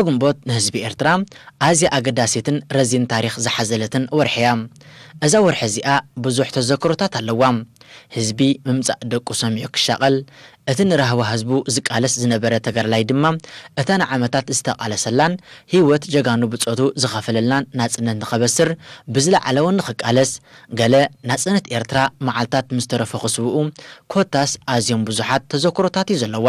ግንቦት ንህዝቢ ኤርትራ ኣዝያ ኣገዳሲትን ረዚን ታሪኽ ዝሓዘለትን ወርሒ እያ። እዛ ወርሒ እዚኣ ብዙሕ ተዘክሮታት ኣለዋ። ህዝቢ ምምጻእ ደቁ ሰሚዑ ክሻቐል፣ እቲ ንራህዋ ህዝቡ ዝቃለስ ዝነበረ ተጋዳላይ ድማ እታ ንዓመታት ዝተቓለሰላን ህይወት ጀጋኑ ብጾቱ ዝኸፈለልናን ናጽነት ንኸበስር ብዝለዓለ እውን ንኽቃለስ፣ ገለ ናጽነት ኤርትራ መዓልታት ምስ ተረፉ ክስውኡ፣ ኮታስ ኣዝዮም ብዙሓት ተዘክሮታት እዩ ዘለዋ።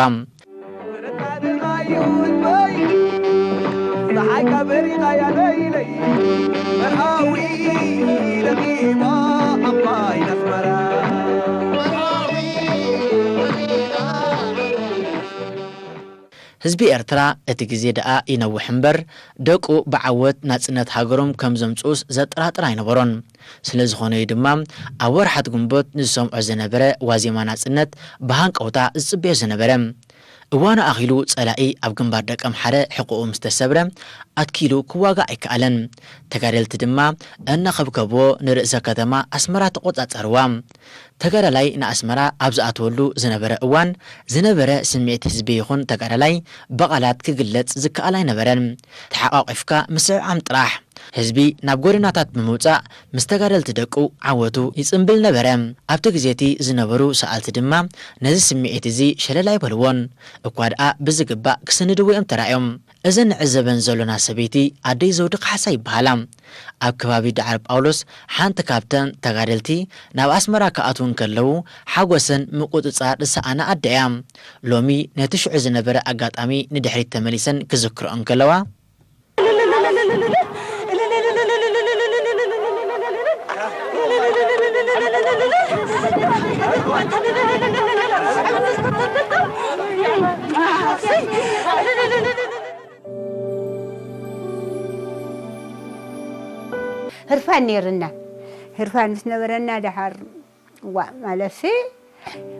ህዝቢ ኤርትራ እቲ ግዜ ደኣ ይነውሕ እምበር፣ ደቁ ብዓወት ናጽነት ሃገሮም ከም ዘምጽኡስ ዘጠራጥር ኣይነበሮን። ስለ ዝኾነ እዩ ድማ ኣብ ወርሓት ግንቦት ንዝሰምዖ ዝነበረ ዋዜማ ናጽነት ብሃንቀውታ ዝጽበዮ ዝነበረ። እዋኑ ኣኺሉ ጸላኢ ኣብ ግንባር ደቀምሓረ ሕቖኡ ምስ ተሰብረ ኣትኪሉ ክዋጋእ ኣይከኣለን። ተጋደልቲ ድማ እናኸብከብዎ ንርእሰ ከተማ ኣስመራ ተቖጻጸርዋ። ተጋዳላይ ንኣስመራ ኣብ ዝኣተወሉ ዝነበረ እዋን ዝነበረ ስምዒት ህዝቢ ይኹን ተጋዳላይ ብቓላት ክግለጽ ዝከኣል ኣይነበረን። ተሓቋቒፍካ ምስዕዓም ጥራሕ። ህዝቢ ናብ ጎደናታት ብምውጻእ ምስ ተጋደልቲ ደቁ ዓወቱ ይጽምብል ነበረ። ኣብቲ ግዜ እቲ ዝነበሩ ሰኣልቲ ድማ ነዚ ስምዒት እዚ ሸለል ኣይበልዎን። እኳ ደኣ ብዝግባእ ክስንድዎ እዮም ተራእዮም። እዘን ንዕዘበን ዘሎና ሰበይቲ ኣደይ ዘውዲ ካሕሳ ይበሃላ። ኣብ ከባቢ ዳዕሮ ጳውሎስ ሓንቲ ካብተን ተጋደልቲ ናብ ኣስመራ ክኣትዉ እንከለዉ ሓጎሰን ምቁጽጻር ዝሰኣና ኣደ እያ። ሎሚ ነቲ ሽዑ ዝነበረ ኣጋጣሚ ንድሕሪት ተመሊሰን ክዝክርኦ እንከለዋ፣ ህርፋን ነይርና። ህርፋን ምስ ነበረና ደሓር ዋ ማለትሲ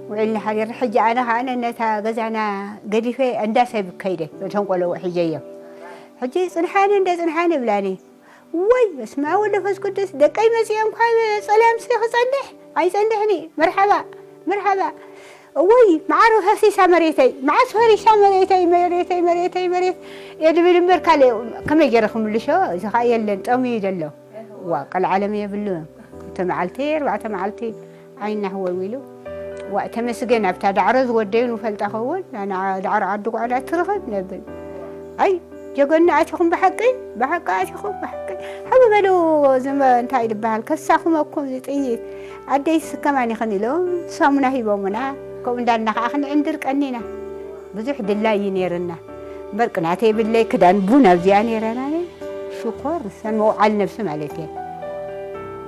ውዒልና ሓዲር። ሕጂ ኣነ ከዓ ነታ ገዛና ገዲፈ እንዳ ሰብ ከይደ፣ እቶም ቆለዉ ሒጀዮም። ሕጂ ጽንሓኒ እንደ ጽንሓኒ ይብላኒ። ወይ በስመ ኣብ ወወልድ ወመንፈስ ቅዱስ፣ ደቀይ መጺኦም እኳ ጸላምሲ ክጸንሕ ኣይጸንሕኒ። መርሓባ መርሓባ። እወይ መዓር ፈሲሳ መሬተይ፣ መዓስ ፈሪሳ መሬተይ፣ መሬተይ፣ መሬተይ፣ መሬት እየ ድብል እምበር ካልእ ከመይ ገይረ ክምልሾ? እዚ ኸኣ የለን፣ ጠምዩ እዩ ዘሎ። ዋ ቀልዓለም የብሉን። ክልተ መዓልቲ፣ ኣርባዕተ መዓልቲ ዓይና ህወው ኢሉ። ዋ ተመስገን፣ ኣብታ ዳዕሮ ዝወደዩ ንፈልጣ ኸውን፣ ና ዳዕሮ ዓዲ ጓዕላ ትርኽብ ነብል። ኣይ ጀገና ኣቲኹም ብሓቂ፣ ብሓቂ ኣቲኹም ብሓቂ። ሓዊ በሉ ዝመ-፣ እንታይ ድበሃል፣ ከሳኹመኩም እዚ ጥይት። ኣደይስ ከማን ይኽን ኢሎም ሳሙና ሂቦምና። ከምኡ እንዳልና ኸዓ ክንዕንድር ቀኒና። ብዙሕ ድላይ እዩ ነይርና። እምበር ቅናት የብለይ፣ ክዳን ቡን ኣብዚኣ ነይረና። ሽኮር፣ ንሰን መውዓል ነብሲ ማለት እየን።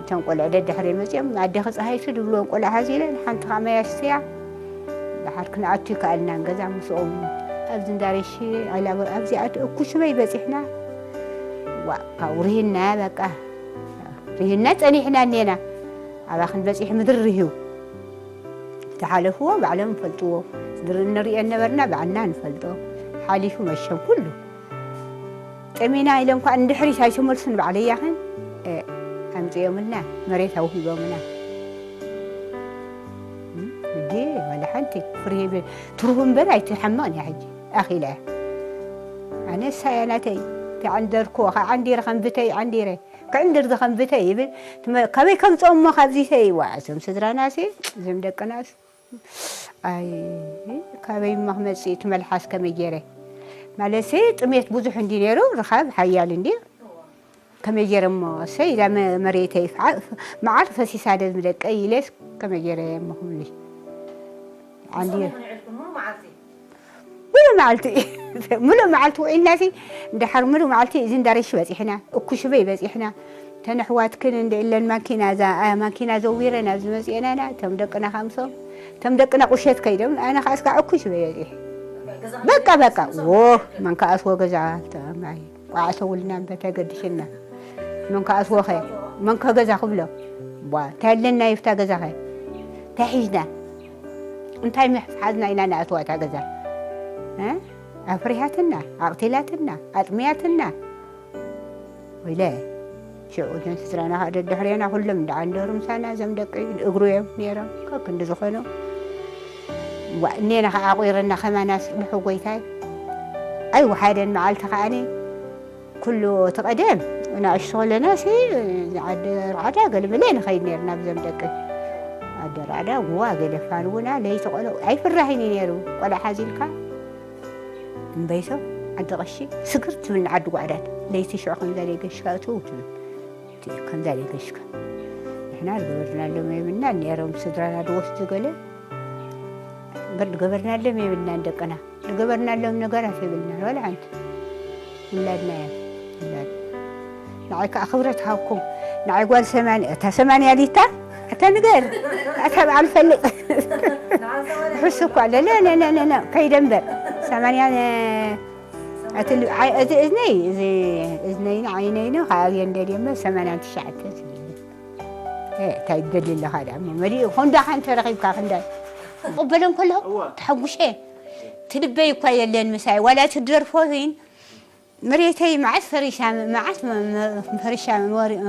እተን ቆልዑ ደድሕሪ መፂኦም፣ ኣዴኺ ፀሃይቱ ድብልወን ቆልዑ ሓዚለን፣ ሓንቲ ኸዓ መያሽ ስያ፣ ደሓር ክንኣቱ ይከኣልናን ገዛ ምስኦም። ኣብዚ እንዳሬሺ፣ ኣላቦ፣ ኣብዚኣ እኩ ሽበይ በፂሕና። ዋ፣ ካብኡ ርሂና፣ በቃ፣ ርሂና ፀኒሕና እኔና። ኣባኽን በፂሑ ምድሪ ርህዩ። ዝተሓለፍዎ ባዕሎም ይፈልጥዎ። ንር-፣ ንርእዮ ነበርና ባዕልና ንፈልጦ። ሓሊፉ መሸም ኩሉ። ጠሚና ኢሎም እኳ እንድሕሪት ኣይተመልሱን ባዕለያኽን፣ እ፣ ኣምፅኦምልና፣ መሬት ኣውሂቦምና። እም፣ ሕጂ ዋላ ሓንቲ ፍርሂ ብ-፣ ትርፉ እምበር ኣይትሓመቕን እያ ሕጂ። ኣኺለ እያ። ኣነ እሳ እያ ናተይ። ተዓንደርኩ፣ ከዓ ዓንዲረ ከም ብተይ ዓንዲረ። ክዕንድር ዝኸም ብተይ ይብል። ትመ-፣ ካበይ ከምፅኦም እሞ ካብዚ ተይ? ዋ፣ እዞም ስድራናሲ፣ እዞም ደቅናስ። ኣይ፣ ካበይ እሞ ክመፅእ እቲ መልሓስ ከመይ ገይረ? ማለትሲ ጥሜት ብዙሕ እንዲ ነይሩ፣ ርኻብ ሓያል እንዲ። ከመይ ገይረ እሞ፣ እሰይ፣ ኢላ መ-፣ መሬተይ፣ ፍዓ-፣ መዓር ፈሲሳ ደ ዝምደቀይ ኢለስ፣ ከመይ ገይረ እሞ ክምልሽ? ዓንዲ ምሉእ መዓልቲ፣ ምሉእ መዓልቲ ውዒልናሲ፣ እንድሓር ምሉእ መዓልቲ እዚ እንዳረሽ በፂሕና፣ እኩሽበይ በፂሕና። ተን ኣሕዋትክን እንደ ኢለን ማኪና፣ እዛ፣ ኣ፣ ማኪና ዘዊረን ኣብዚ መፂኤናና፣ እቶም ደቅና ከምሶም፣ እቶም ደቅና ቁሸት ከይዶም፣ ኣነ ከዓ እስካ እኩሽበይ በፂሕ። በቃ፣ በቃ፣ ዎ፣ መን ከኣስዎ ገዛ፣ ተማይ፣ ቋዕ ተውልና፣ እምበር ተገድሽና። መን ከኣስዎ ኸ፣ መን ከገዛ ክብሎ፣ ቧ፣ እንታይ ኣለና ይፍታ ገዛ ኸ፣ እንታይ ሒዝና፣ እንታይ ምሕሓዝና ኢና ንኣትዋ እታ ገዛ? እ? ኣፍሪሃትና፣ ኣቕቲላትና፣ ኣጥምያትና። ወይለ፣ ሽዑ እተን ስድራና ኸኣ ደድሕሬና ኩሎም ደኣ እንደሩ ምሳና እዞም ደቂ እግሩ እዮም ነይሮም፣ ከክንዲ ዝኾኑ። ዋ፣ እኔና ኸዓ ኣቑረና ከማናስ ብሕጎይታይ። ኣይወሓደን መዓልቲ ከዓኒ። ኩሉ እቲ ቀደም ንኣሽቱ ከለናሲ ዓዲ ራዕዳ ገለመለ ንኸይድ ነርና ብዞም ደቂ። ዓዲ ራዕዳ ጉዋ ገደፋን ውና ለይቲ ቆሎ ኣይፍራህን እዩ ነይሩ። ቆልዓ ሓዚልካ እምበይሶ ዓዲ ቀሺ ስግር ትብል ንዓዲ ጓዕዳት ለይቲ ሽዑ ከምዛ ደይ ገሽካ እትው ትብል። እቲ ከምዛ ደይ ገሽካ ንሕና ዝገበርናሎም የብልናን ነይሮም ስድራና ዝወስዱ ገለ እምበር ዝገበርናሎም የብልናን ደቅና። ዝገበርናሎም ነገራት የብልናን ዋላ ሓንቲ። ውላድና እዮም ውላድ። ንዓይ ከዓ ክብረት ሃብኩም። ንዓይ ጓል ሰማንያ እታ ሰማንያ ሊታ እታ ንገር እታ በዓል ፈልጥ ሕሱ እኳ ለለለለለ ከይደ እምበር ሰማንያ እቲ ል- ዓይ- እዚ እዝነይ እዚ እዝነይን ዓይነይን ካብ የንደድ እምበር ሰማንያን ትሽዓተ እንታይ ትደሊ ኣለኻ ደኣ እሞ መሊኡ ኾንዳኻ እንተረኺብካ ክንዳይ ቅበለን ከለኹ ተሓጉሸ ትልበይ እኳ የለን ምሳይ ዋላ ትደርፎ ግን መሬተይ መዓት ፈሪሻ መዓት ፈሪሻ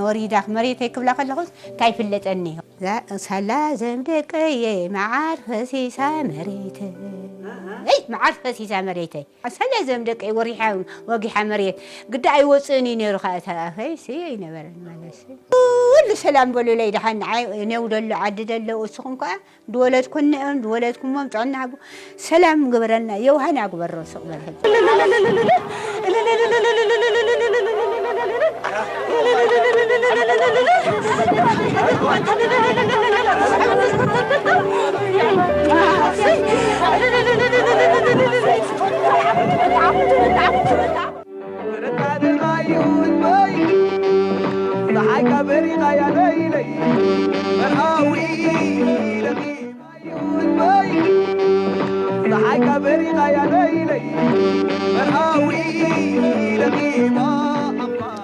ወሪዳ መሬተይ ክብላ ከለኹስ እንታይ ይፍለጠኒ ሳላ ዘምደቀየ መዓር ፈሲሳ መሬተይ መዓር ፈሲሳ መሬተይ ሳላ ዘምደቀየ ወሪሓ ወጊሓ መሬት ግዳ ኣይወፅእን እዩ ነይሩ ከዓ እታ ኣፈይ ሲ ኣይነበረን ማለት ኩሉ ሰላም በሉለይ ደሓን ነውደሉ ዓዲ ደለው እስኹም ከዓ ድወለድኩንኦም ድወለድኩሞም ጥዕና ሃቡ ሰላም ግበረልና የውሃና ግበሮ ስቕ በል ሕጂ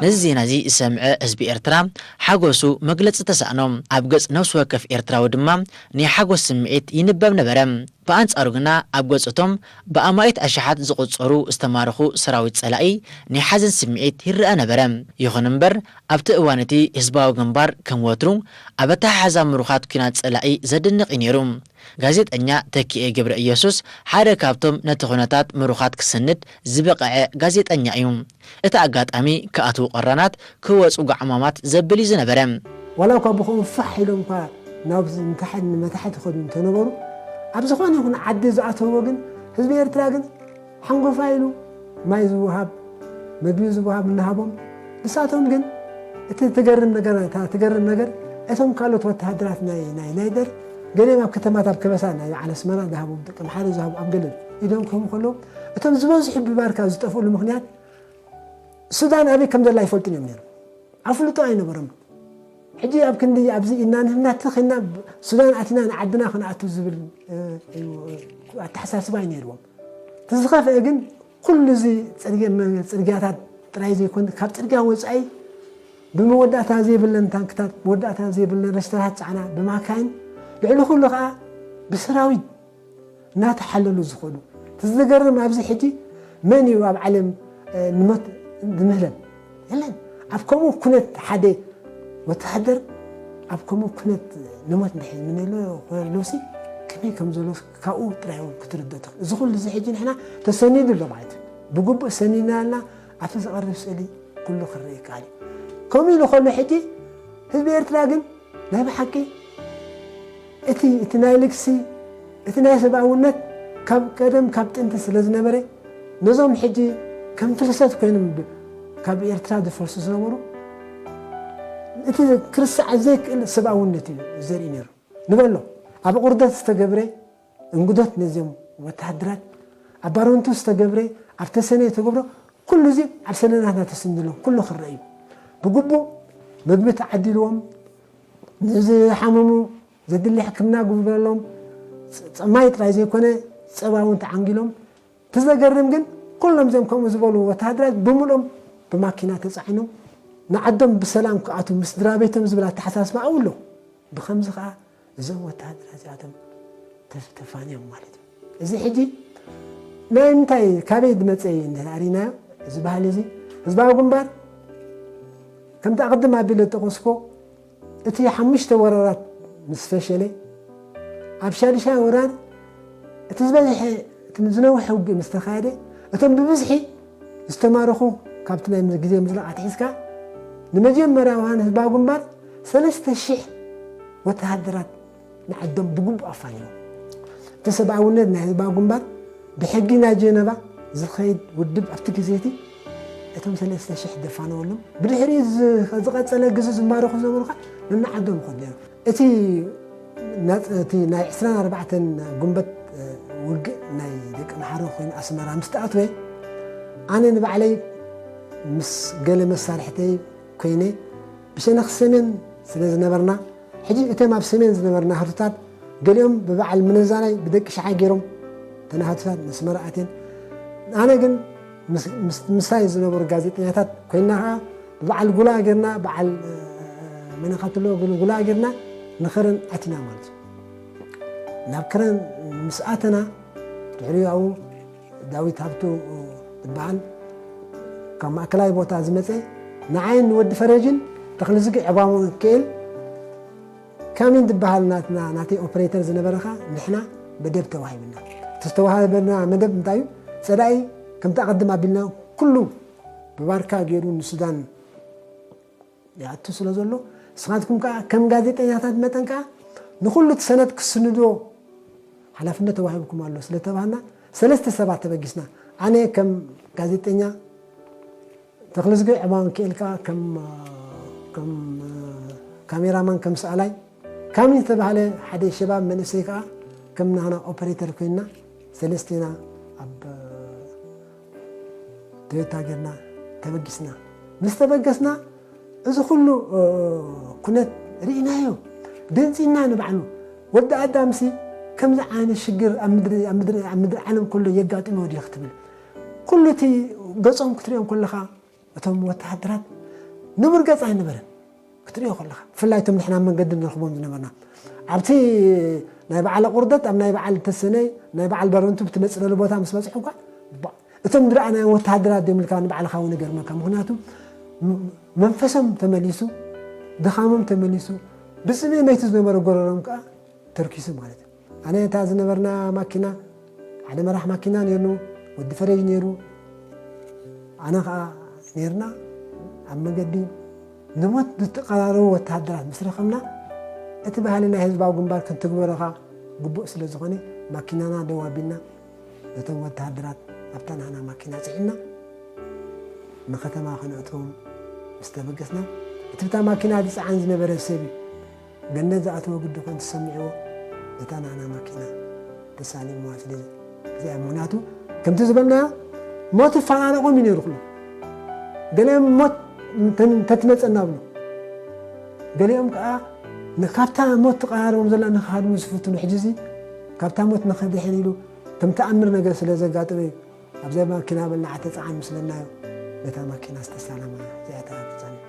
ነዚ ዜና እዚ ዝሰምዐ ህዝቢ ኤርትራ ሓጎሱ መግለጺ ተሳእኖ። ኣብ ገጽ ነፍሲ ወከፍ ኤርትራዊ ድማ ናይ ሓጎስ ስምዒት ይንበብ ነበረ። ብኣንጻሩ ግና ኣብ ገጽ እቶም ብኣማኢት ኣሽሓት ዝቑጸሩ ዝተማረኹ ሰራዊት ጸላኢ ናይ ሓዘን ስምዒት ይረኣ ነበረ። ይኹን እምበር ኣብቲ እዋን እቲ ህዝባዊ ግንባር ከም ወትሩ ኣብ ኣተሓሕዛ ምሩኻት ኲናት ጸላኢ ዘድንቕ እዩ ነይሩ። ጋዜጠኛ ተኪኤ ገብረኢየሱስ ሓደ ካብቶም ነቲ ኩነታት ምሩኻት ክስንድ ዝበቐዐ ጋዜጠኛ እዩ። እቲ ኣጋጣሚ ክኣትዉ ቐራናት ክወጹ ጓዕማማት ዘብል እዩ ዝነበረ። ዋላ እኳ ብኸምኡ ፋሕ ኢሎም እኳ ናብ ምታሕን ንመታሕት ይኸዱ እንተነበሩ ኣብ ዝኾነ ይኹን ዓዲ ዝኣተዎ ግን ህዝቢ ኤርትራ ግን ሓንጎፋ ኢሉ ማይ ዝወሃብ መግቢ ዝወሃብ እናሃቦም ንሳቶም ግን እቲ ትገርም ነገር እታ ትገርም ነገር እቶም ካልኦት ወተሃደራት ናይ ናይ ናይ ደር ገሊኦም ኣብ ከተማታት ኣብ ከበሳ ናይ በዓል ኣስመራ ዝሃቦም ጥቅም ሓደ ዝሃቡ ኣብ ገለ ኢዶም ከም ከለዉ እቶም ዝበዝሑ ብባርካ ዝጠፍእሉ ምክንያት ሱዳን ኣበይ ከም ዘላ ይፈልጡን እዮም ነይሮም ኣፍልጦ ኣይነበሮም ሕጂ ኣብ ክንዲ ኣብዚ ኢና ንህና ትኽ ኢና ሱዳን ኣቲና ንዓድና ክንኣቱ ዝብል ኣተሓሳስባ እዩ ነይርዎም እቲ ዝኸፍአ ግን ኩሉ እዚ ፅርግያታት ጥራይ ዘይኮን ካብ ፅርግያ ወፃኢ ብመወዳእታ ዘይብለን ታንክታት መወዳእታ ዘይብለን ረሽተራት ፃዕና ብማካይን ልዕሊ ኩሉ ከዓ ብሰራዊት እናተሓለሉ ዝኸዱ እቲ ዝገርም ኣብዚ ሕጂ መን እዩ ኣብ ዓለም ንሞት ዝምህለን የለን ኣብ ከምኡ ኩነት ሓደ ወተሃደር ኣብ ከምኡ ኩነት ንሞት ንሕል ምንሎ ኮይኑሲ ከመይ ከም ዘሎ ካብኡ ጥራይ ክትርድእ ትኽእል እዚ ኩሉ እዚ ሕጂ ንሕና ተሰኒዱ ኣሎ ማለት እዩ ብግቡእ ሰኒድና ኣለና ኣብቲ ዝቐርብ ስእሊ ኩሉ ክረአ ይከኣል እዩ ከምኡ ኢሉ ከሎ ሕጂ ህዝቢ ኤርትራ ግን ናይ ብሓቂ እቲ እቲ ናይ ልግሲ እቲ ናይ ሰብኣውነት ካብ ቀደም ካብ ጥንቲ ስለ ዝነበረ ነዞም ሕጂ ከም ፍልሰት ኮይኖም ካብ ኤርትራ ዝፈልሱ ዝነበሩ እቲ ክርስዓ ዘይክእል ሰብኣውነት እዩ ዘርኢ ነይሩ ንበሎ ኣብ ቁርደት ዝተገብረ እንግዶት ነዚኦም ወተሃደራት ኣብ ባረንቱ ዝተገብረ ኣብ ተሰነየ ተገብሮ ኩሉ እዚ ኣብ ሰነዳትና ተሰኒድሎም ኩሉ ክረአ እዩ ብግቡእ ምግቢ ተዓዲልዎም ንዝሓመሙ ዘድሊ ሕክምና ግበረሎም ፀማይ ጥራይ ዘይኮነ ፀባ እውን ተዓንጊሎም እቲ ዘገርም ግን ኩሎም እዚኦም ከምኡ ዝበሉ ወተሃደራት ብምልኦም ብማኪና ተፃዒኖም ንዓዶም ብሰላም ክኣትዉ ምስ ድራቤቶም ዝብል ኣተሓሳስባ ኣብኡ ኣሎ ብከምዚ ከዓ እዞም ወተሃደራት እዚኣቶም ተፋንዮም ማለት እዩ እዚ ሕጂ ናይ ምንታይ ካበይ ዝመፀ እዩ እንድሕር ኣሪናዮ እዚ ባህሊ እዚ ህዝባዊ ግንባር ከምቲ ኣቕድም ኣቢለ ዝጠቐስኮ እቲ ሓሙሽተ ወራራት ምስ ፈሸለ ኣብ ሻድሻይ ወራር እቲ ዝበዝሐ እቲ ዝነውሐ ውግእ ምስ ተኻየደ እቶም ብብዝሒ ዝተማረኹ ካብቲ ናይ ግዜ ምዝላቕ ኣትሒዝካ ንመጀመርያ እዋን ህዝባዊ ግንባር ሰለስተ ሽሕ ወተሃደራት ንዓዶም ብግቡእ ኣፋንዮም። እቲ ሰብኣውነት ናይ ህዝባዊ ግንባር ብሕጊ ናይ ጀነቫ ዝኸይድ ውድብ ኣብቲ ግዜ እቲ እቶም ሰለስተ ሽሕ ደፋነወሎም። ብድሕሪ ዝ-፣ ዝቐጸለ ግዜ ዝማረኹ ዝነበሩ ኸዓ ነናዓዶም ይኸዱ ነይሮም። እቲ ናጽ-፣ እቲ ናይ ዕስራን ኣርባዕተን ጉንበት፣ እ፣ ውግእ ናይ ደቂ ኣምሓሩ ኮይኑ ኣስመራ ምስ ተኣትወ፣ ኣነ ንባዕለይ ምስ ገለ መሳርሕተይ ኮይነ ብሸነኽ ሰሜን ስለ ዝነበርና፣ ሕጂ እቶም ኣብ ሰሜን ዝነበርና ህርትታት ገሊኦም ብበዓል ምነዛናይ ብደቂ ሸሓይ ገይሮም እተን ህርትታት ነስመራ ኣትየን። ኣነ ግን ምስ-፣ ምስ-፣ ምሳይ ዝነበሩ ጋዜጠኛታት ኮይና ኸዓ ብበዓል ጉላ ጌርና፣ በዓል፣ እ፣ መነኻትሎ ጉላ ጌርና ንኸረን ኣቲና ማለት እዩ። ናብ ከረን ምስ ኣተና፣ ድሕሪኡ ኣብኡ ዳዊት ሃብቱ ዝበሃል ካብ ማእከላይ ቦታ ዝመጸ፣ ንዓይን ንወዲ ፈረጅን ተኽልዝጊ ዕባሙ ክእል ካሚን ዝበሃል ናትና፣ ናተይ ኦፐሬተር ዝነበረ ኸኣ ንሕና መደብ ተዋሂብና። እቲ ዝተዋህበና መደብ እንታይ እዩ? ጸላኢ ከምቲ ኣቐድም ኣቢልና ኩሉ ብባርካ ገይሩ ንሱዳን ይኣቱ ስለ ዘሎ፣ ንስኻትኩም ከኣ ከም ጋዜጠኛታት መጠን ከኣ ንኹሉ እቲ ሰነድ ክስንዶ ሓላፍነት ተዋሂብኩም ኣሎ ስለ ተባህና፣ ሰለስተ ሰባት ተበጊስና። ኣነ ከም ጋዜጠኛ፣ ተኽለዝጊ ዕባንክኤል ከኣ ከም፣ ከም ካሜራማን፣ ከም ሰኣላይ፣ ካሚን ዝተባህለ ሓደ ሸባብ መንእሰይ ከኣ ከም ናህና ኦፐሬተር ኮይንና፣ ሰለስቴና ኣብ ቶዮታ ጌርና ተበጊስና። ምስ ተበገስና፣ እዚ ኩሉ፣ እ፣ ኩነት ርኢናዮ። ደንጺና ንባዕሉ። ወዲ ኣዳምሲ ከምዚ ዓይነት ሽግር ኣብ ምድሪ፣ ኣብ ምድሪ፣ ኣብ ምድሪ ዓለም ኩሉ የጋጥሞ ድዩ ክትብል? ኩሉ እቲ ገጾም ክትሪኦም ከለኻ፣ እቶም ወተሃደራት ንቡር ገጽ ኣይነበረን ክትሪኦ ከለኻ። ብፍላይ እቶም ንሕና ኣብ መንገዲ ንረኽቦም ዝነበርና። ኣብቲ ናይ በዓል ኣቑርደት፣ ኣብ ናይ በዓል ተሰነይ፣ ናይ በዓል በረንቱ ብትመጽእ ዘሎ ቦታ ምስ በጽሑ እኳ፣ ባ-፣ እቶም ዝረኣናዮም ወተሃደራት ድዮም ኢልካ ንባዕልኻ እውን ይገርመካ። ምኽንያቱ ም-፣ መንፈሶም ተመሊሱ፣ ድኻሞም ተመሊሱ፣ ብጽምኢ መይቱ ዝነበረ ጎረሮም ከኣ ተርኪሱ ማለት እዩ። ኣነ እታ ዝነበርና ማኪና፣ ሓደ መራሕ ማኪና ነይርኑ፣ ወዲ ፈረጅ ነይሩ፣ ኣነ ኸኣ ነይርና። ኣብ መገዲ ንሞት ዝተቐራረቡ ወተሃደራት ምስ ረኸብና፣ እቲ ባህሊ ናይ ህዝባዊ ግንባር ክንትግበሮ ኸኣ ግቡእ ስለ ዝኾነ፣ ማኪናና ደው ኣቢልና፣ ነቶም ወተሃደራት ኣብታ ናህና ማኪና ጽዒንና፣ ንከተማ ከነእትዎም ምስ ተበገስና፣ እቲ ብታ ማኪና ዝጸዓን ዝነበረ ሰብ እዩ። ገነት ዝኣተወ ግዲ ኮን ተሰሚዕዎ፣ ነታ ናህና ማኪና ተሳሊምዋ ስለ እግዚኣብሔር። ምኽንያቱ ከምቲ ዝበልናዮ፣ ሞት ይፈራረቖም እዩ ነይሩ ኩሉ። ገሊኦም ሞት እንተ-፣ እንተትመጸና ብሉ። ገሊኦም ከኣ ን-፣ ካብታ ሞት ትቐራረቦም ዘላ ንኽሃድሙ ዝፍትኑ። ሕጂ እዚ ካብታ ሞት ንኽድሕን ኢሉ ከም ተኣምር ነገር ስለ ዘጋጠመ እዩ። ኣብዛ ማኪና በልናዓ ተጻዓን ምስለናዮ፣ ነታ ማኪና ዝተሳለማ እዚኣ ተኣምር ጸኒሑ።